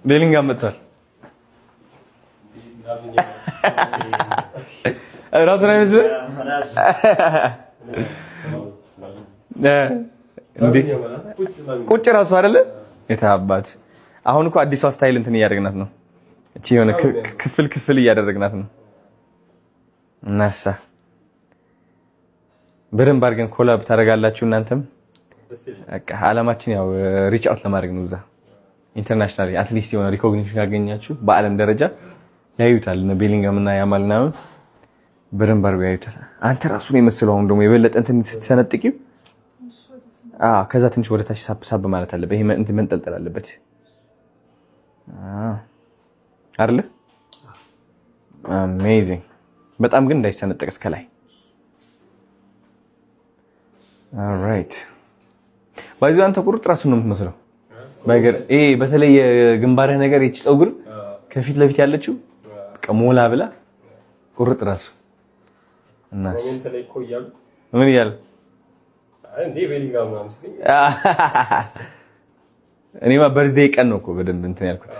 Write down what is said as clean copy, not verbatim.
ቤሊንጋም መጥቷል። ራሱን አይመስልም እንዴ? ቁጭ ራሱ አይደለ? የታባት አሁን እኮ አዲሷ style እንትን እያደረግናት ነው። እቺ የሆነ ክፍል ክፍል እያደረግናት ነው። እናሳ በደንብ አድርገን collab ታደርጋላችሁ እናንተም። በቃ አላማችን ያው reach out ለማድረግ ነው። እዛ internationally at least የሆነ recognition ካገኛችሁ በአለም ደረጃ ያዩታል። እነ ቤሊንጋም እና ያማል ምናምን በደንብ አድርገው ያዩታል። አንተ ራሱ ነው የመሰለው። አሁን ደግሞ የበለጠ እንትን ስትሰነጥቂው፣ አዎ፣ ከዛ ትንሽ ወደ ታች ሳብ ሳብ ማለት አለበት። ይሄ እንትን መንጠልጠል አለበት አይደለ? Amazing። በጣም ግን እንዳይሰነጠቅ እስከ ላይ። Alright፣ by the way አንተ ቁርጥ ራሱን ነው የምትመስለው። ባይገር ይሄ በተለይ የግንባርህ ነገር፣ ይቺ ፀጉር ከፊት ለፊት ያለችው በቃ ሞላ ብላ ቁርጥ ራሱ። እናስ ምን እያለ? እኔማ birthday ቀን ነው እኮ በደንብ እንትን ያልኩት።